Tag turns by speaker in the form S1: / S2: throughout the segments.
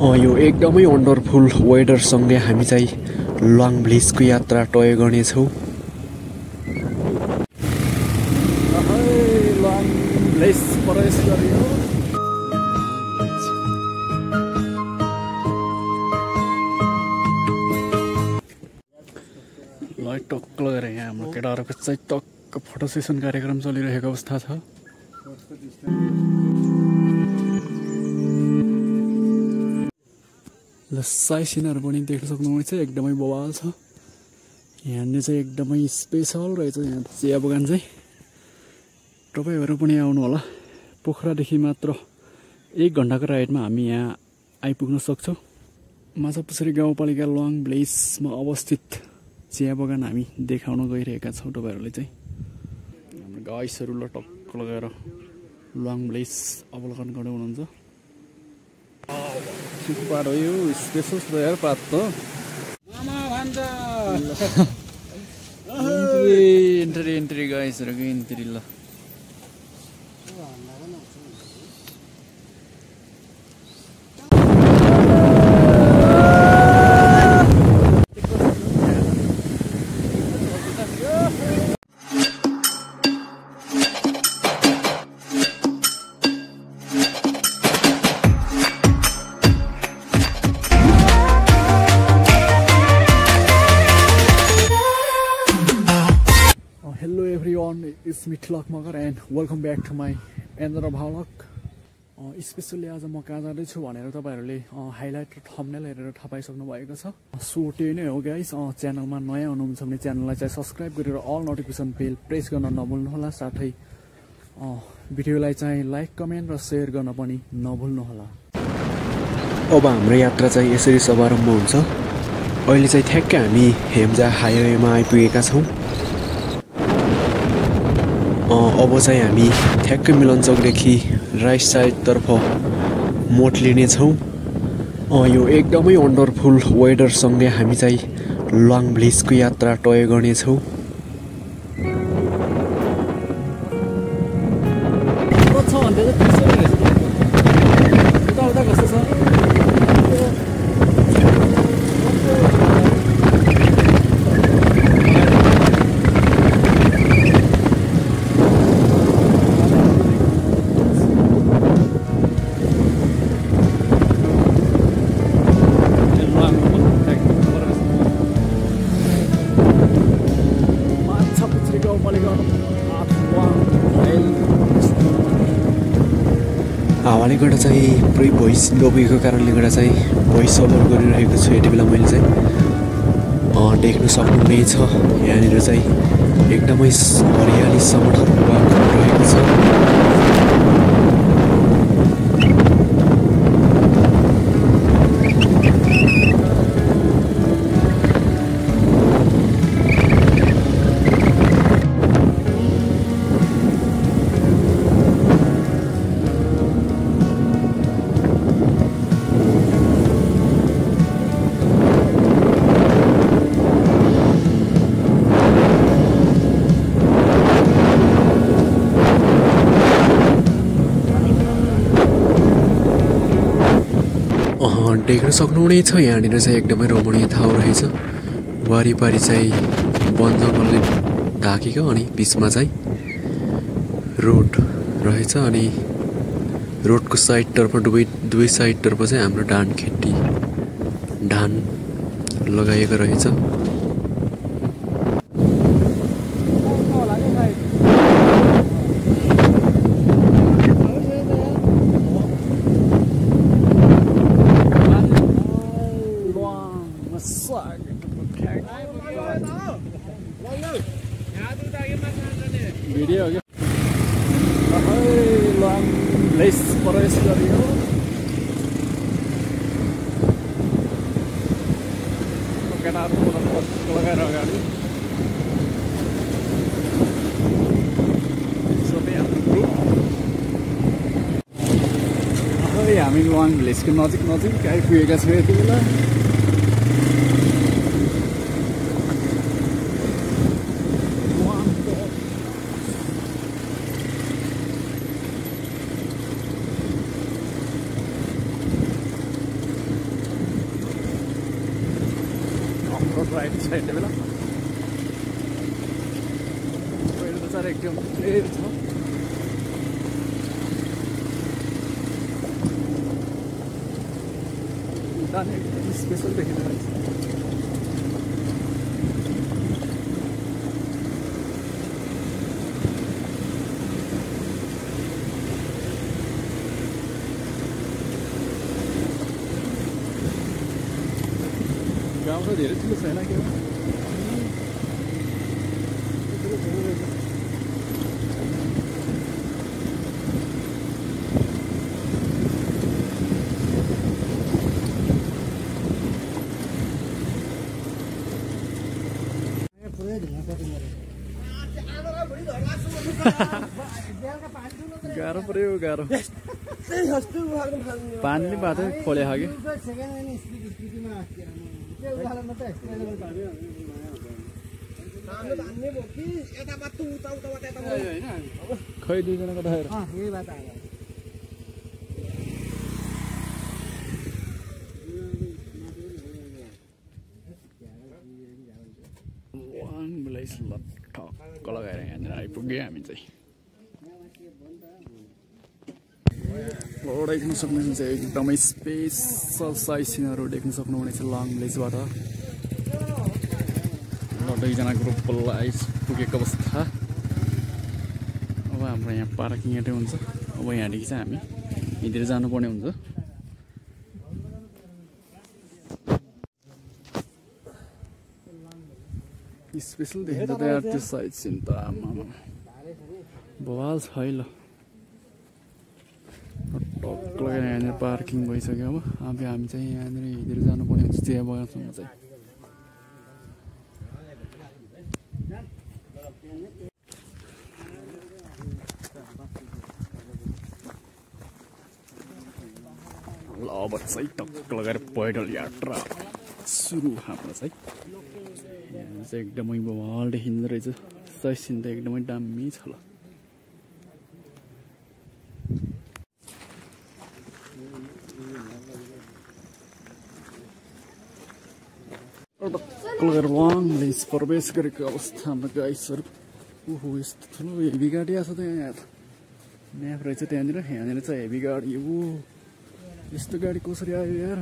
S1: यो एकदमै वन्डरफुल वेदरसँगै हामी चाहिँ लङ ब्लिचको यात्रा तय गर्नेछौँ। लङ ब्लिच प्रवेश गरियो। लाइट टक्क लगाएर यहाँ हाम्रो केटाहरूको चाहिँ टक्क फोटो सेसन कार्यक्रम चलिरहेको अवस्था छ। ल साइसिनहरू पनि देख्न सक्नुहुनेछ, एकदमै बवाल छ। यहाँनिर चाहिँ एकदमै स्पेसल रहेछ यहाँ चिया बगान चाहिँ। तपाईँहरू पनि आउनु होला। पोखरादेखि मात्र 1 घन्टाको राइडमा हामी यहाँ आइपुग्न सक्छौँ। माछापुछरी गाउँपालिका लङ ब्लिचमा अवस्थित चिया बगान हामी देखाउन गइरहेका छौँ। तपाईँहरूले चाहिँ हाम्रो गाइसहरू ल टक्क लगाएर लङ ब्लिच अवलोकन गर्दै हुनुहुन्छ। सुपर हो यो स्पेसल यार पात त एन्ट्री गाइसहरूको एन्ट्री ल It's me Tilak Magar and welcome back to my another vlog. Specially आज म कहाँ जाँदैछु भनेर तपाईँहरूले हाइलाइट र थम्बनेल हेरेर थाहा पाइसक्नु भएको छ। सो त्यही नै हो गाइस। च्यानलमा नयाँ हुनुहुन्छ भने च्यानललाई चाहिँ सब्सक्राइब गरेर अल नोटिफिकेसन बेल प्रेस गर्न नभुल्नुहोला। साथै भिडियोलाई चाहिँ लाइक कमेन्ट र सेयर गर्न पनि नभुल्नुहोला। अब हाम्रो यात्रा चाहिँ यसरी शुभारम्भ हुन्छ। अहिले चाहिँ ठ्याक्कै हामी हेम्जा हाइवेमा आइपुगेका छौँ। अब चाहिँ हामी ठ्याक्कै मिलन चौकदेखि राइट साइडतर्फ मोड लिनेछौँ। यो एकदमै वन्डरफुल वेदरसँगै हामी चाहिँ लङ ब्लिचको यात्रा तय गर्नेछौँ। हावाले गर्दा चाहिँ पुरै भोइस लोबेको कारणले गर्दा चाहिँ भोइस ओभर गरिरहेको छु। यति बेला मैले चाहिँ देख्न सक्नुहुनेछ यहाँनिर चाहिँ एकदमै हरियाली समतल भूभाग रहेको छ। देख्न सक्नुहुनेछ यहाँनिर चाहिँ एकदमै रमणीय ठाउँ रहेछ। वारिपारि चाहिँ वन जङ्गलले ढाकेको, अनि बिचमा चाहिँ रोड रहेछ। अनि रोडको साइडतर्फ दुवै साइडतर्फ चाहिँ हाम्रो धान लगाएको रहेछ। भिडियो हो क्या लङ ब्लिच प्रवेश गरियो। केटाहरू लगाएर अगाडि हामी लङ ब्लिचको नजिक आइपुगेका छौँ यति बेला। राइट साइड बेला पहिलो त चाहिँ एकदम क्लियर छ दाने एकदम स्पेसल देखिरहेको छ गाउँ त धेरै ठुलो छैन के हो गाह्रो पर्यो गाह्रो पानीले बाटो खोले खायो खै दुईजनाको धैर ठक्क लगाएर यहाँनिर आइपुग्यो हामी चाहिँ देख्न सक्नुहुन्छ चाहिँ एकदमै स्पेसल साइज सिनहरू देख्न सक्नुहुनेछ लङ ब्लेजबाट दुईजना ग्रुप आइपुगेको अवस्था अब हाम्रो यहाँ पार्किङ एटै हुन्छ अब यहाँदेखि चाहिँ हामी हिँडेर जानुपर्ने हुन्छ स्पेसल देखिन्छ त यार त्यो साइज सिन त बवाल छ है ल टक्क लगाएर यहाँनिर पार्किङ भइसक्यो अब हामी चाहिँ यहाँनिर हिँडेर जानुपर्ने हुन्छ चिया बगानसम्म चाहिँ ल अब चाहिँ टक्क लगाएर पैदल यात्रा सुरु हाम्रो चाहिँ यहाँ चाहिँ एकदमै बवाल देखिँदो रहेछ साइज सिन त एकदमै दामी छ ल लगेर लङ ब्लेज प्रवेश गरेको अवस्थामा गाइसहरू ओहो यस्तो ठुलो हेभी गाडी आएको छ त यहाँ म्याप रहेछ यहाँनिर चाहिँ हेभी गाडी ओ यस्तो गाडी कसरी आयो यार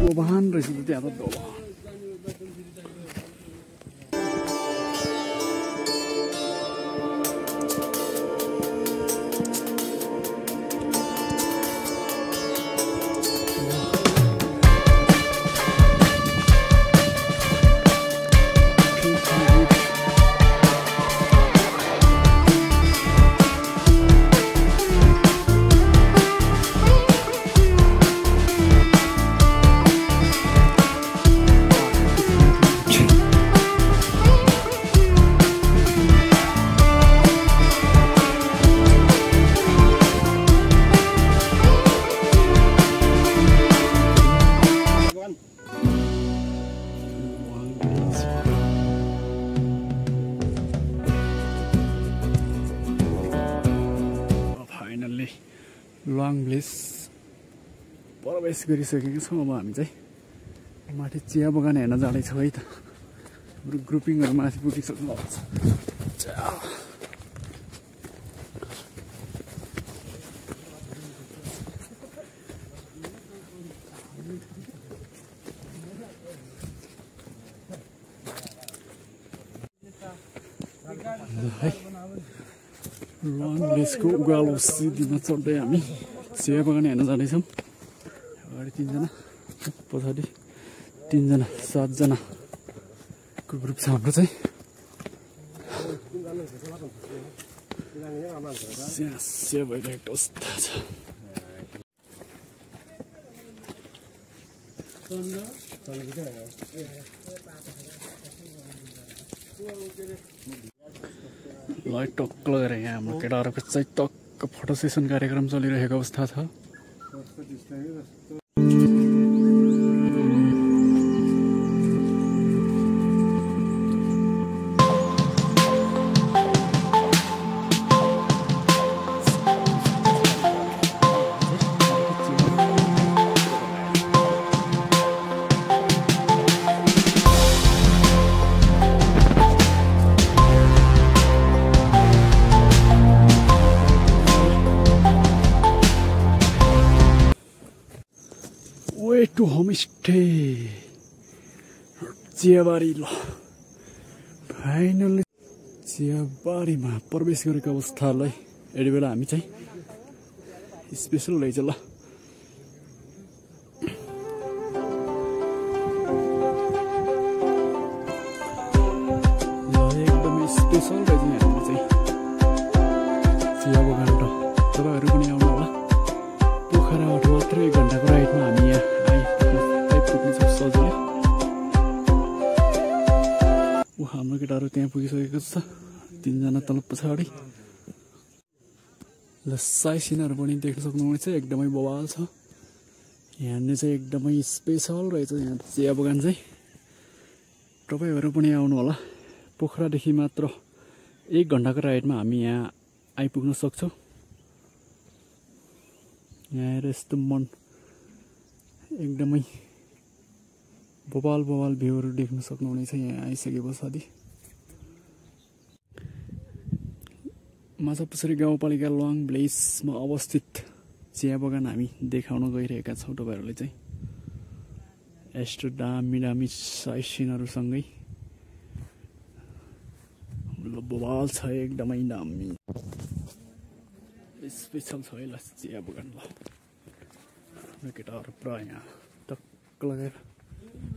S1: dobahan रहेछ त त्यहाँ त dobahan लङ ब्लेज प्रवेश गरिसकेको छौँ अब हामी चाहिँ माथि चिया बगान हेर्न जाँदैछौँ है त ग्रुपिङहरु माथि पुगिसक्नु भएको छ लङ ब्लेजको उकालो सिधीमा चढ्दै हामी चिया बगान हेर्न जाँदैछौँ। अगाडि 3 जना, पछाडि 3 जना, 7 जनाको ग्रुप छ हाम्रो चाहिँ। चिया भइरहेको अवस्था छ। लाइट टक्क लगाएर यहाँ हाम्रो केटाहरूको चाहिँ टक्क फोटो सेसन कार्यक्रम चलिरहेको अवस्था छ। वे टु होमस्टे चियाबारी। ल फाइनली चियाबारीमा प्रवेश गरेको अवस्थालाई यति बेला हामी चाहिँ स्पेसल रहेछ। ल एकदमै स्पेसल रहेछ यहाँ चाहिँ चिया बगान। र तपाईँहरू पनि आउनु होला। पोखराबाट मात्र 1 घन्टाको राइडमा हामी यहाँ आइपुग्नेछौँ सजिलै। हाम्रो केटाहरू त्यहाँ पुगिसकेको छ, 3 जना तल पछाडि। ल साइसिनहरू पनि देख्न सक्नुहुनेछ, एकदमै बवाल छ। यहाँनिर चाहिँ एकदमै स्पेसल रहेछ यहाँ चिया बगान चाहिँ। तपाईँहरू पनि आउनु होला। पोखरादेखि मात्र 1 घन्टाको राइडमा हामी यहाँ आइपुग्न सक्छौँ। यहाँ आएर यस्तो मन एकदमै बवाल भ्यूहरू देख्न सक्नुहुनेछ यहाँ आइसके पछाडि। माछापुछरी गाउँपालिका लङ भिलेजमा अवस्थित चिया बगान हामी देखाउन गइरहेका छौँ तपाईँहरूले चाहिँ। यस्तो दामी दामी साइसिनहरूसँगै बवाल छ, एकदमै दामी स्पेसल छ है। ल चिया बगान। ल केटाहरू पुरा यहाँ टक्क लगाएर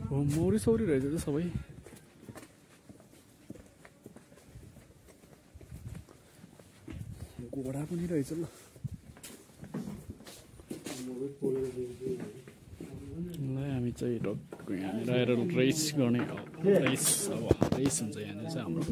S1: हो, मौरी सौरी रहेछ त सबै। घोडा पनि रहेछ। ल हामी चाहिँ टक्क यहाँनिर आएर रेस गर्ने। रेस हुन्छ यहाँनिर चाहिँ हाम्रो।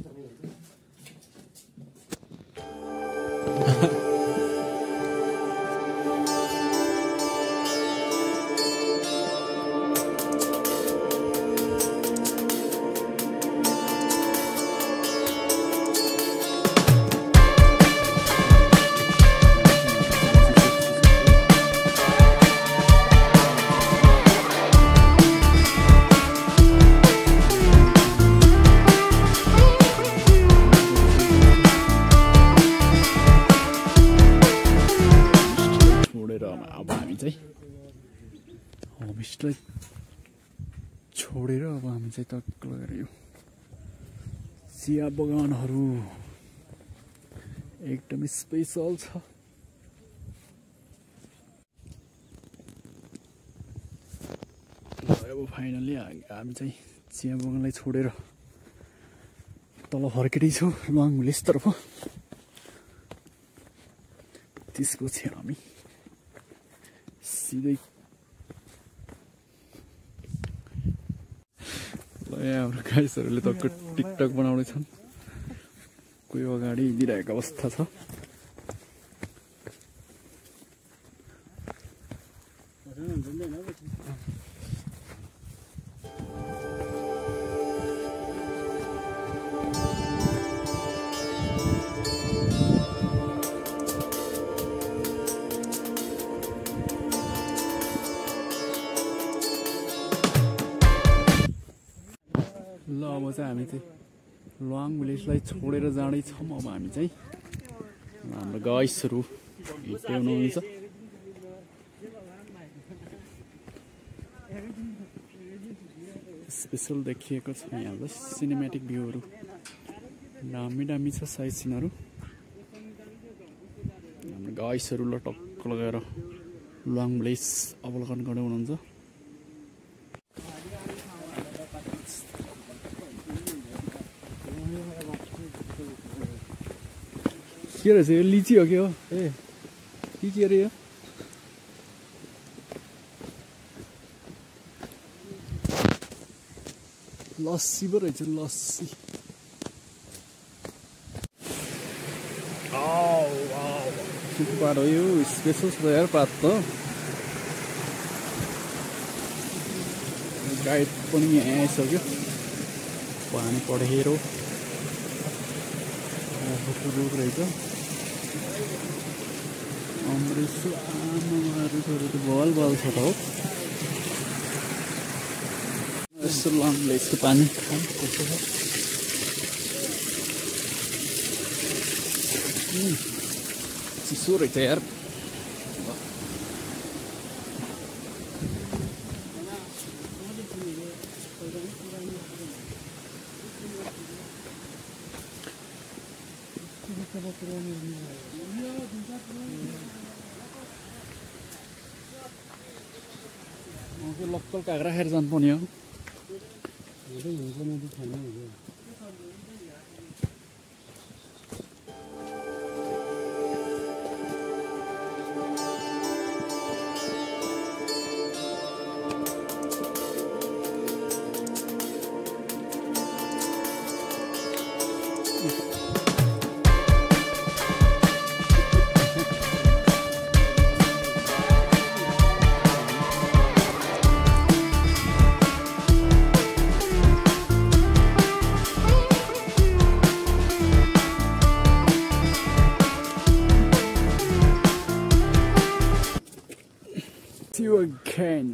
S1: अब हामी चाहिँ होमस्टेलाई छोडेर अब हामी चाहिँ टक्क लगाएर यो चिया बगानहरू एकदमै स्पेसल छ। अब फाइनली हामी चाहिँ चिया बगानलाई छोडेर तल फर्केकै छौँ लङ भिलेजतर्फ। त्यसपछि हामी सिधै हाम्रो गाइसहरूले त टिकटक बनाउँदैछन्, कोही अगाडि दिइरहेको अवस्था छ। ल अब चाहिँ हामी चाहिँ लङ भिलेजलाई छोडेर जाँदैछौँ। अब हामी चाहिँ हाम्रो गाइसहरू हिँड्नुहुन्छ। स्पेसल देखिएको छ यहाँलाई सिनेमेटिक भ्यूहरू दामी दामी छ साइड सिनहरू। हाम्रो गाइसहरू ल टक्क मास्क लगाएर लङ ब्लेस अवलोकन गर्दै हुनुहुन्छ। के रहेछ यो लिची हो के हो? ए के अरे यो? लस्सी पो रहेछ लस्सी। पात हो यो स्पेसल छ यार पात त। गाइड पनि यहाँ आइसक्यो। पानी पढेरो रुख रहेछ। अमृतसर आमाहरू त बल बल छ त हो। यस्तो लङले यस्तो पानी चिसो रहेछ यार। लोकल काँक्रा खाएर जानुपर्ने हो। You again.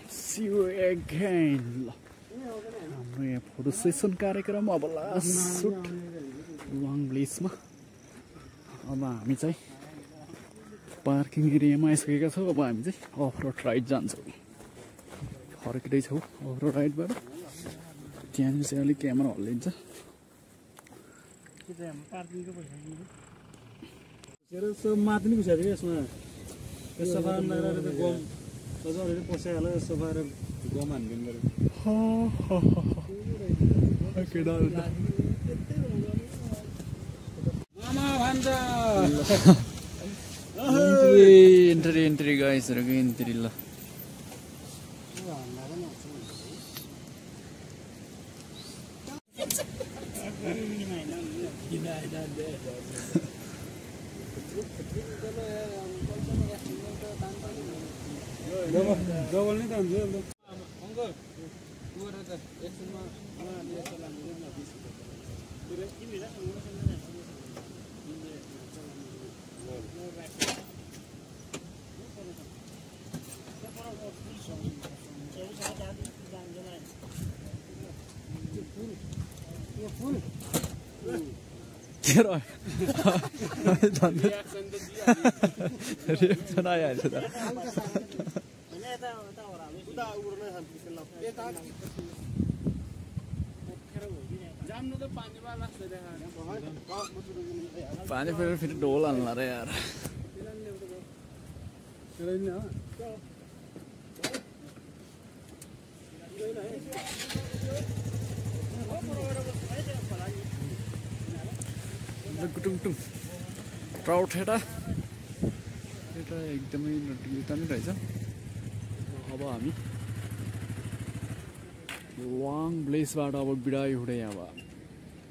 S1: See you again. हाम्रो यहाँ फोटो सेसन कार्यक्रम अब लास्ट सुट लङ ब्लेसमा। अब हामी चाहिँ पार्किङ एरियामा आइसकेका छौँ। अब हामी चाहिँ अफ रोड राइड जान्छौँ। फर्किँदैछौँ अफ रोड राइडबाट। त्यहाँनिर चाहिँ अलिक क्यामेरा हल्लिन्छ।
S2: माथि नि पुछाएको यसमा सफा नगरेर त गम सजाउनेर पसाइहाल्यो। सफा गरेर गम हान्दिनु
S1: एन्ट्री एन्ट्री गाइसहरूको एन्ट्री ल।
S2: डबल नै दाम थियो
S1: रिएक्सन आइहाल्छ त। पानी फेरि ढोल हाल्ला रे यार। टुङटुङ ट्राउट हेटा एकदमै दामी रहेछ। अब हामी लङ ब्लेसबाट अब बिडाइ हुँदै अब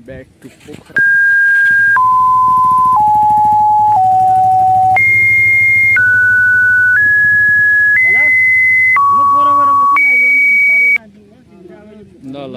S1: ब्याक टु पोखरा। ल ल